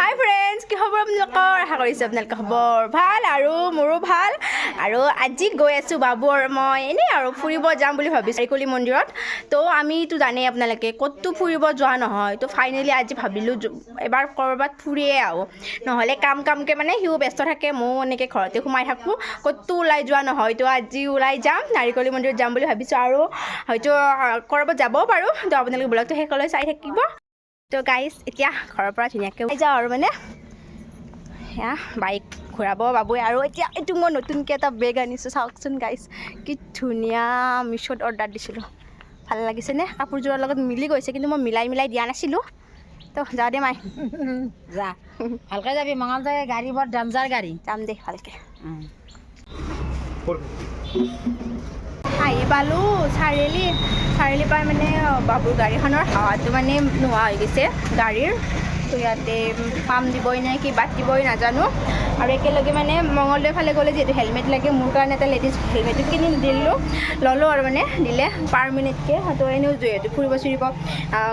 হাই friends, কি খবৰ আপোনালোকৰ? আশা কৰিছোঁ আপোনালোকৰ খবৰ ভাল আৰু মোৰো ভাল। আৰু আজি গৈ আছোঁ বাবু আৰু মই এনেই আৰু ফুৰিব যাম বুলি ভাবিছোঁ নাৰিকলি মন্দিৰত। তো আমিতো জানেই আপোনালোকে ক'তো ফুৰিব যোৱা নহয়। তো ফাইনেলি আজি ভাবিলোঁ এবাৰ ক'ৰবাত ফুৰিয়ে আহোঁ, নহ'লে কাম কামকৈ মানে সিও ব্যস্ত থাকে, ময়ো এনেকৈ ঘৰতে সোমাই থাকোঁ, ক'তো ওলাই যোৱা নহয়। তো আজি ওলাই যাম, নাৰিকলি মন্দিৰত যাম বুলি ভাবিছোঁ আৰু হয়তো ক'ৰবাত যাবও পাৰোঁ। তো আপোনালোকে ব্লগটো শেষলৈ চাই থাকিব। তো গাইজ, এতিয়া ঘৰৰ পৰা ধুনীয়াকৈ ওলাই যাওঁ আৰু মানে সেয়া বাইক ঘূৰাব বাবুৱে। আৰু এতিয়া এইটো মই নতুনকৈ এটা বেগ আনিছোঁ, চাওকচোন গাইজ, কি ধুনীয়া। মিছ'ত অৰ্ডাৰ দিছিলোঁ, ভাল লাগিছেনে? কাপোৰযোৰৰ লগত মিলি গৈছে, কিন্তু মই মিলাই মিলাই দিয়া নাছিলোঁ। তো যাওঁ দে মাই। যা, ভালকে যাবি। মঙলদৈ গাড়ী বৰ ডেঞ্জাৰ গাড়ী। যাম দে ভালকৈ। আহি পালোঁ চাৰিআলি। চাৰিআলি পাই মানে বাবুৰ গাড়ীখনৰ হাৱাটো মানে নোহোৱা হৈ গৈছে গাড়ীৰ। তো ইয়াতে পাম দিবই নে কি বাদ দিবই নাজানো। আৰু একেলগে মানে মঙলদৈ ফালে গ'লে যিহেতু হেলমেট লাগে, মোৰ কাৰণে এটা লেডিজ হেলমেটটো কিনি দিলোঁ, ল'লোঁ আৰু মানে দিলে পাৰ মিনিটকৈ। তো এনেও যিহেতু ফুৰিব চুৰিব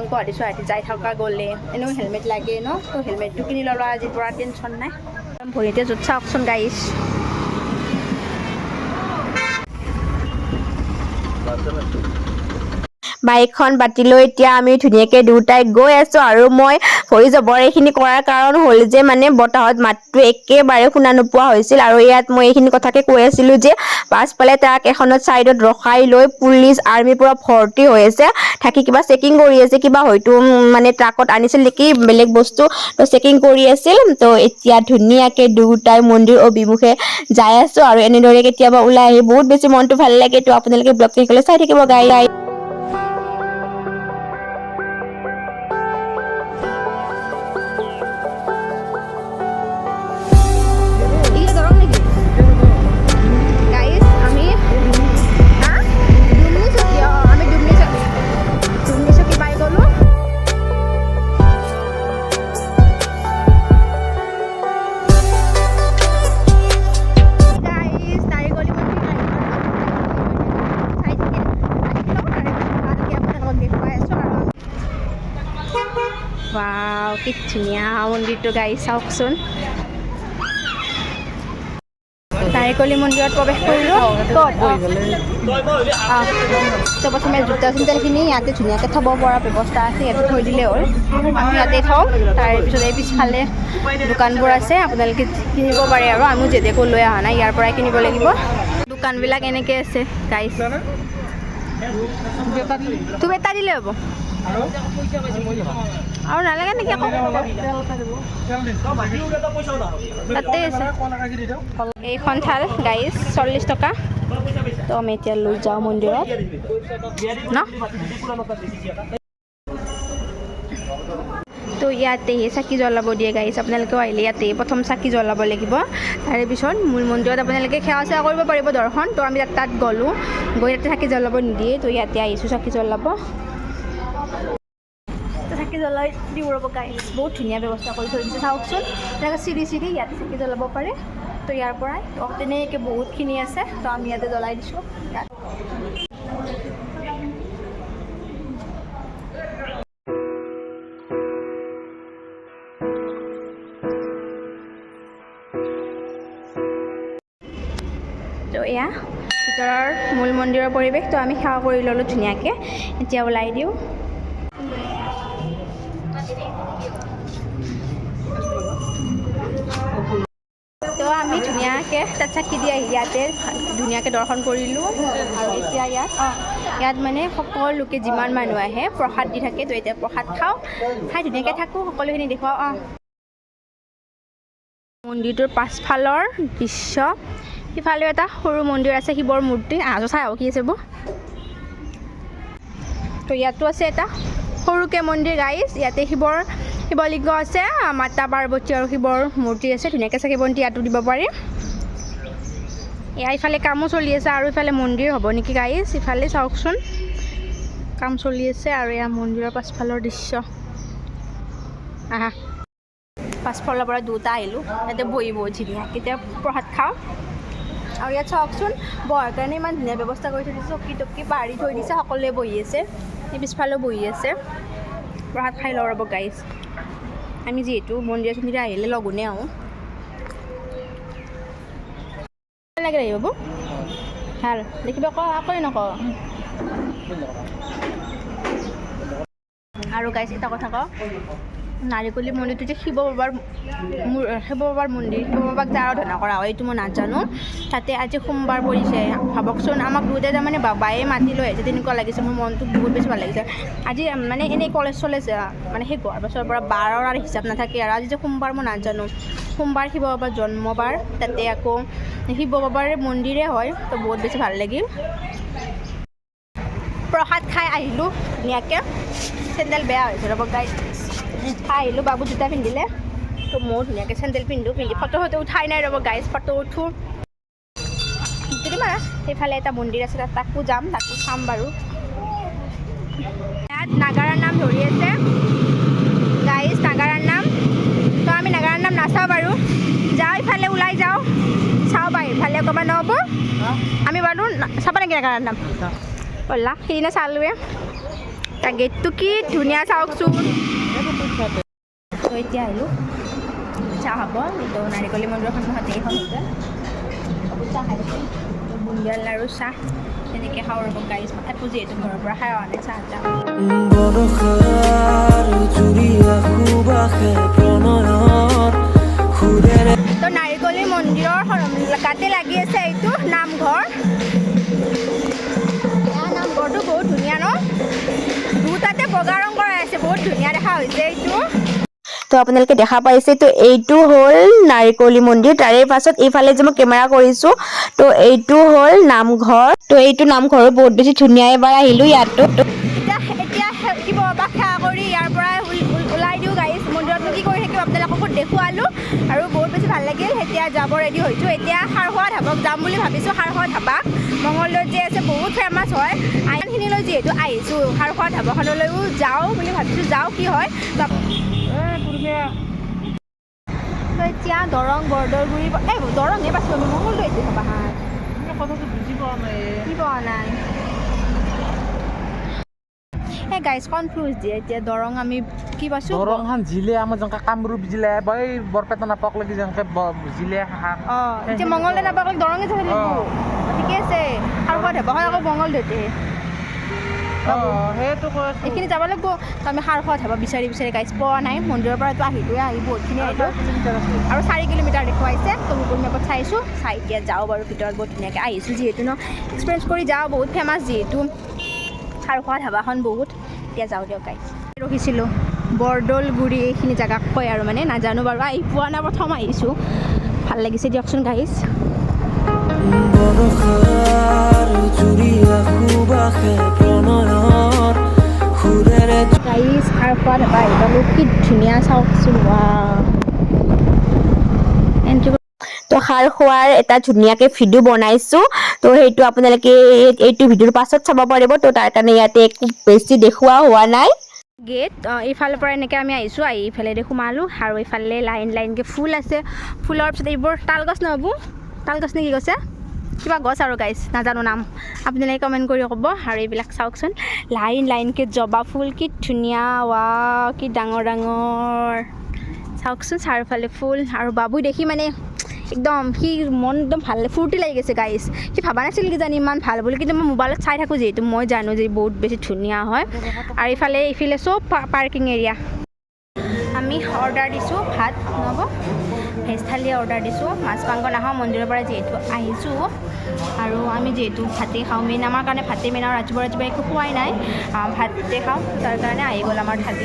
গুৱাহাটী চুৱাহাটী যাই থকা গ'লে এনেও হেলমেট লাগে ন, তো হেলমেটটো কিনি ল'লোঁ, আজিৰ পৰা টেনশ্যন নাই। ভৰিতে য'ত চাওকচোন গাইছ। বাইকখন পাতি লৈ এতিয়া আমি ধুনীয়াকৈ দুয়োটাই গৈ আছোঁ। আৰু মই ভৰি জবৰ এইখিনি কৰাৰ কাৰণ হ'ল যে মানে বতাহত মাতটো একেবাৰে শুনা নোপোৱা হৈছিল। আৰু ইয়াত মই এইখিনি কথাকে কৈ আছিলোঁ যে পাছফালে ট্ৰাক এখনত ছাইডত ৰখাই লৈ পুলিচ আৰ্মি পূৰা ভৰ্তি হৈ আছে, থাকি কিবা চেকিং কৰি আছে, কিবা হয়তো মানে ট্ৰাকত আনিছিল নেকি বেলেগ বস্তু, তো চেকিং কৰি আছিল। তো এতিয়া ধুনীয়াকৈ দুয়োটাই মন্দিৰ অভিমুখে যাই আছোঁ। আৰু এনেদৰে কেতিয়াবা ওলাই আহি বহুত বেছি মনটো ভাল লাগে। তো আপোনালোকে ব্লগটো শেষলৈ চাই থাকিব গাই। এইগিলা দৰং নেকি? গাইজ, আমি হা দুমনি চকী, অঁ, আমি দুমনি চকী পাই গ'লোঁ। গাইজ, নাৰিকলি মন্দিৰ আহি পালোঁ। চাই থাকে আহি লওঁ, তাৰে পিছত ভালকৈ আপোনালোকক দেখুৱাই আছোঁ। আৰু ৱাও, কি ধুনীয়া মন্দিৰটো গাইজ, চাওকচোন। নাৰিকলি মন্দিৰত প্ৰৱেশ কৰিলোঁ। ক'ত? অঁ, তো প্ৰথমে জোতা চেণ্ডেলখিনি ইয়াতে ধুনীয়াকৈ থ'ব পৰা ব্যৱস্থা আছে, ইয়াতে থৈ দিলে হ'ল। আমি ইয়াতে থওঁ। তাৰপিছত এই পিছফালে দোকানবোৰ আছে, আপোনালোকে কিনিব পাৰে। আৰু আমিও যিহেতু একো লৈ অহা নাই, ইয়াৰ পৰাই কিনিব লাগিব। দোকানবিলাক এনেকৈ আছে গাইজ। তুমি এটা দিলে হ'ব আৰু নালাগে নেকি আকৌ? তাতে আছে এইখন থাল গাইজ, 40 টকা। তো আমি এতিয়া লৈ যাওঁ মন্দিৰত ন। তো ইয়াতে চাকি জ্বলাব দিয়ে গাইজ। আপোনালোকেও আহিলে ইয়াতে প্ৰথম চাকি জ্বলাব লাগিব, তাৰে পিছত মূল মন্দিৰত আপোনালোকে সেৱা চেৱা কৰিব পাৰিব, দৰ্শন। তো আমি তাত গ'লোঁ, গৈ তাতে চাকি জ্বলাব নিদিয়ে। তো ইয়াতে আহিছোঁ চাকি জ্বলাব। তো চাকি জ্বলাই দিওঁ ৰ'ব গাইজ। বহুত ধুনীয়া ব্যৱস্থা কৰি থৈ দিছে, চাওকচোন। তেনেকৈ চিৰি চিৰি ইয়াতে চাকি জ্বলাব পাৰে। তো ইয়াৰ পৰাই তো তেনেকৈ বহুতখিনি আছে। তো আমি ইয়াতে জ্বলাই দিছোঁ ইয়াত। তো এয়া ভিতৰৰ মূল মন্দিৰৰ পৰিৱেশ। তো আমি সেৱা কৰি ল'লোঁ ধুনীয়াকৈ, এতিয়া ওলাই দিওঁ। তো আমি ধুনীয়াকৈ তাত চাকি দি আহি ইয়াতে ধুনীয়াকৈ দৰ্শন কৰিলোঁ। আৰু এতিয়া ইয়াত, অঁ, ইয়াত মানে সকলোকে যিমান মানুহ আহে প্ৰসাদ দি থাকে। তো এতিয়া প্ৰসাদ খাওঁ, খাই ধুনীয়াকৈ থাকোঁ, সকলোখিনি দেখুৱাওঁ। অঁ, মন্দিৰটোৰ পাছফালৰ দৃশ্য। সিফালেও এটা সৰু মন্দিৰ আছে, শিৱৰ মূৰ্তি। আহ, চাই আহোঁ কি আছে বৌ। তো ইয়াতো আছে এটা সৰুকৈ মন্দিৰ গাইজ। ইয়াতে শিৱৰ শিৱলিংগ আছে, মাতা পাৰ্বতী আৰু শিৱৰ মূৰ্তি আছে। ধুনীয়াকৈ চাকি বন্তি ইয়াতো দিব পাৰি। এয়া ইফালে কামো চলি আছে আৰু ইফালে মন্দিৰ হ'ব নেকি গাইজ। ইফালে চাওকচোন, কাম চলি আছে। আৰু এয়া মন্দিৰৰ পাছফালৰ দৃশ্য। আহা, পাছফালৰ পৰা দুটা আহিলোঁ। ইয়াতে বহি বহুত ধুনীয়াকৈ এতিয়া প্ৰসাদ খাওঁ। আৰু ইয়াত চাওকচোন, বহাৰ কাৰণে ইমান ধুনীয়া ব্যৱস্থা কৰি থৈ দিছে। চকী টকী পাৰি থৈ দিছে, সকলোৱে বহি আছে। এই পিছফালেও বহি আছে। প্ৰসাদ খাই লওঁ ৰ'ব গাইজ। আমি যিহেতু মন্দিৰ চন্দিৰে আহিলে লঘোণে আহোঁ। ভাল লাগে বাবু, ভাল দেখিব ক, আকৌ নক। আৰু গাইছ, এটা কথা কওঁ, নাৰিকলি মন্দিৰটো যে শিৱ বাবাৰ মন্দিৰ, শিৱ বাবাক যে আৰাধনা কৰা হয়, এইটো মই নাজানো। তাতে আজি সোমবাৰ পৰিছে। ভাবকচোন, আমাক দুয়োটাই তাৰমানে বাবায়ে মাতি লৈ আহিছে, তেনেকুৱা লাগিছে। মোৰ মনটো বহুত বেছি ভাল লাগিছে আজি। মানে এনেই কলেজ চলেজ মানে শেষ হোৱাৰ পাছৰ পৰা বাৰৰ আৰু হিচাপ নাথাকে আৰু আজি যে সোমবাৰ মই নাজানো। সোমবাৰ শিৱ বাবাৰ জন্মবাৰ, তাতে আকৌ শিৱ বাবাৰ মন্দিৰে হয়। তো বহুত বেছি ভাল লাগিল। প্ৰসাদ খাই আহিলোঁ ধুনীয়াকৈ। চেণ্ডেল বেয়া হৈছে, ৰ'ব গাইজ। খাই আহিলোঁ, বাবু জোতা পিন্ধিলে, তো ময়ো ধুনীয়াকৈ চেণ্ডেল পিন্ধো। পিন্ধি ফটো ফটো উঠাই নাই, ৰ'ব গাইজ, ফটো উঠোঁ। যদি মাৰা, সেইফালে এটা মন্দিৰ আছে, তাত তাকো যাম, তাকো চাম বাৰু। ইয়াত নাগাৰাৰ নাম ধৰি আছে গাইজ, নাগাৰাৰ নাম। তো আমি নাগাৰাৰ নাম নাচাওঁ বাৰু। যাওঁ, ইফালে ওলাই যাওঁ, চাওঁ বাহিৰফালে অকণমান, নহ'ব? আমি বাৰু চাবা নেকি নাগাৰাৰ নাম? ব'লা, সেইদিনা চালোৱে। তাৰ গেটটো কি ধুনীয়া, চাওকচোন। তো এতিয়া আহিলোঁ চাহ খাব। তো নাৰিকলি মন্দিৰৰ সন্মুখতে এইখন হোটেল। চাহ খাই থাকোঁ। তো বুন্দিয়াৰ লাড়ু, চাহ তেনেকৈ খাওঁ, ৰ'ব গাইজ। একো যিহেতু ঘৰৰ পৰা খাই অহা নাই চাহ তাহ। বৰষাৰ জুৰীয়া সুবাসে প্ৰণয়ৰ সুৰেৰে। তো নাৰিকলি মন্দিৰৰ গাতে লাগি আছে এইটো নামঘৰ। এয়া নামঘৰটো বহুত ধুনীয়া ন? দুটাতে বগা ৰং কৰাই আছে, বহুত ধুনীয়া দেখা হৈছে এইটো। তো আপোনালোকে দেখা পাইছে, তো এইটো হ'ল নাৰিকলি মন্দিৰ। তাৰে পাছত এইফালে যে মই কেমেৰা কৰিছোঁ, তো এইটো হ'ল নামঘৰ। তো এইটো নামঘৰো বহুত বেছি ধুনীয়া। এবাৰ আহিলোঁ ইয়াতো। এতিয়া এতিয়া শিৱ বাবাক সেৱা কৰি ইয়াৰ পৰা ওলাই দিওঁ গাইজ। মন্দিৰতনো কি কৰি থাকিম? আপোনালোককো দেখুৱালোঁ আৰু বহুত বেছি ভাল লাগিল। এতিয়া যাব ৰেডি হৈছোঁ। এতিয়া খাৰখোৱা ধাবাক যাম বুলি ভাবিছোঁ। খাৰখোৱা ধাবা মঙলদৈত যে আছে, বহুত ফেমাছ হয়। ইমানখিনিলৈ যিহেতু আহিছোঁ, খাৰখোৱা ধাবাখনলৈও যাওঁ বুলি ভাবিছোঁ। যাওঁ, কি হয়। তো এতিয়া দৰং বৰদৰগুৰি, এই দৰঙে পাইছোঁ আমি। মঙলদৈ এতিয়া ধাবাখন। কথাটো বুজি পোৱা নাই। কি পোৱা নাই? এই গাইজ, কনফিউজ দিয়ে। এতিয়া দৰং আমি কি পাইছোঁ? দৰংখন জিলা, আমাৰ যেনেকে কামৰূপ জিলা বা এই বৰপেটা নাপাক লাগি যেনেকে জিলা শাখা। অঁ, এতিয়া মঙলদৈ নাপাক দৰঙে যাব লাগিব। ঠিকে আছে। খাৰখোৱা ধাবাখন আকৌ মঙলদৈতে। সেইটো কৈ আছোঁ। এইখিনি যাব লাগিব। তো আমি খাৰখোৱা ধাবা বিচাৰি বিচাৰি গাইজ পোৱা নাই। মন্দিৰৰ পৰাতো আহিলোৱে, আহি বহুতখিনি আহিলোঁ। আৰু 4 কিলোমিটাৰ দেখুৱাইছে। তো গুগল মেপত চাইছোঁ, চাই এতিয়া যাওঁ বাৰু ভিতৰত। বহুত ধুনীয়াকৈ আহিছোঁ যিহেতু ন, এক্সপিৰিয়েঞ্চ কৰি যাওঁ। বহুত ফেমাছ যিহেতু খাৰখোৱা ধাবাখন বহুত। এতিয়া যাওঁ দিয়ক গাইজ। ৰখিছিলোঁ বৰদলগুৰি, এইখিনি জেগাক কয় আৰু মানে নাজানো বাৰু, আহি পোৱা নাই, প্ৰথম আহিছোঁ। ভাল লাগিছে দিয়কচোন গাইজ। বৰষাৰ জুৰীয়া সুবাসে প্ৰণয়ৰ সুৰেৰে। গাইজ, খাৰখোৱা ধাবা আহি পালোঁ। কি ধুনীয়া, চাওকচোন। এণ্ট্ৰি। তো খাৰ খোৱাৰ এটা ধুনীয়াকৈ ভিডিঅ' বনাইছোঁ। তো সেইটো আপোনালোকে এইটো ভিডিঅ'ৰ পাছত চাব পাৰিব। তো তাৰ কাৰণে ইয়াতে একো বেছি দেখুওৱা হোৱা নাই। গেট এইফালৰ পৰা এনেকৈ আমি আহিছোঁ, আহি ইফালেদি সোমালোঁ আৰু এইফালে লাইন লাইনকৈ ফুল আছে। ফুলৰ পিছত এইবোৰ তাল গছ নহ'ব, তাল গছ নে কি কৈছে, কিবা গছ আৰু গাইছ, নাজানো নাম, আপোনালোকে কমেণ্ট কৰি ক'ব। আৰু এইবিলাক চাওকচোন, লাইন লাইনকৈ জবা ফুল, কি ধুনীয়া, ৱা, কি ডাঙৰ ডাঙৰ। চাওকচোন চাৰিওফালে ফুল। আৰু বাবু দেখি মানে একদম সি মন একদম ভাল ফূৰ্তি লাগি গৈছে গাইছ। সি ভবা নাছিল কিজানি ইমান ভাল বুলি, কিন্তু মই মোবাইলত চাই থাকোঁ যিহেতু, মই জানো যে বহুত বেছি ধুনীয়া হয়। আৰু ইফালে ইফালে চব পাৰ্কিং এৰিয়া। আমি অৰ্ডাৰ দিছোঁ ভাত, নহ'ব, ভেজ থালি অৰ্ডাৰ দিছোঁ। মাছ মাংস নাখাওঁ, মন্দিৰৰ পৰা যিহেতু আহিছোঁ আৰু আমি যিহেতু ভাতেই খাওঁ মেইন, আমাৰ কাৰণে ভাতেই মেইন। আৰু ৰাতিপুৱা ৰাতিপুৱা একো খোৱাই নাই, ভাতে খাওঁ, তাৰ কাৰণে আহি গ'ল আমাৰ থালি।